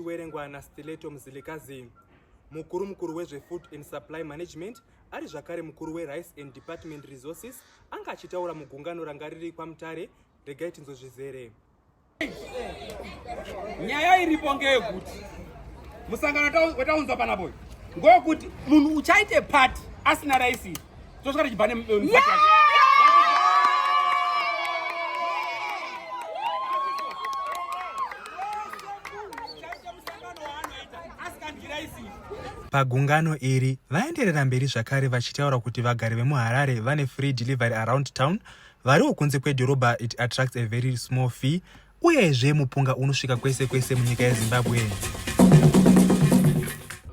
richiwerengwa naStiletto Mzilikazi. Mukuru mukuru wezveFood and Supply Management ari zvakare mukuru weRice and Department Resources anga achitaura mugungano ranga riri kwaMutare. Regai tinzwe zvizere. Nyaya iripo ngeyekuti musangano wataunzwa panapo ngowekuti munhu uchaite party asina raisi tosvika tichibva ne Pagungano iri, vaenderera mberi zvakare vachitaura kuti vagari vemuHarare vane free delivery around town variwo kunze kwedhorobha it attracts a very small fee uyezve mupunga unosvika kwese kwese munyika yeZimbabwe.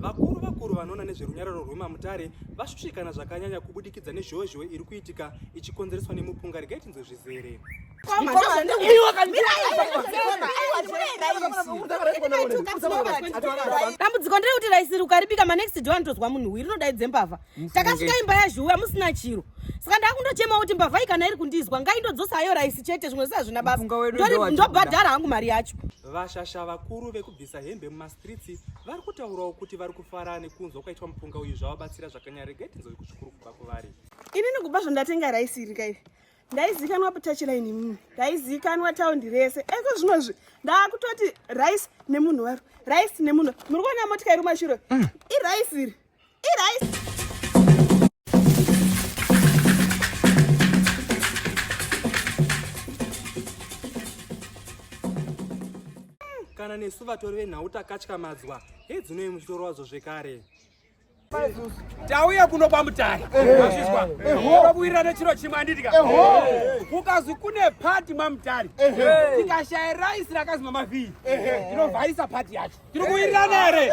Vakuru vakuru vanoona nezverunyararo rwemamutare vashushikana zvakanyanya kubudikidza nezhowezhowe iri kuitika ichikonzereswa nemupunga. Regai tinzwe zvizere. Dambudziko nderekuti raisi ukaribika manext door anotozwa munhuwi rinodaidze mbavha. Takasvika imba yazhuwa musina chiro. Saka ndakundochema kuti mbavha iyi kana iri kundizwa ngaindodzosa hayo raisi chete zvimwe zvese hazvina basa. Ndobhadhara hangu mari yacho. Vashasha vakuru vekubvisa hembe mumastreets vari kutaurawo kuti vari kufara nekunzwa kwaitwa mupunga uyu zvavabatsira zvakanyanya. Regai tinzwe zvikuru kubva kuvari. Inini kubva zvandatenga raisi iri kai ndaizikanwa patachiline imimi ndaizikanwa taundi rese eko zvinozvi ndakutoti rice nemunhu waro rice nemunhu muri kuona motika iri kumashure irice iri irice. Kana nesu vatori venhau takatyamadzwa hedzinoi musoro wadzo zvekare. Tauya kuno kwaMutare mazvizwa tokuwirirana chiro chimwe handiti ka kukazwi kune pati mwaMutare tikashaya raisi rakazi mamavhii tinovharisa pati yacho tiri kuwirirana here?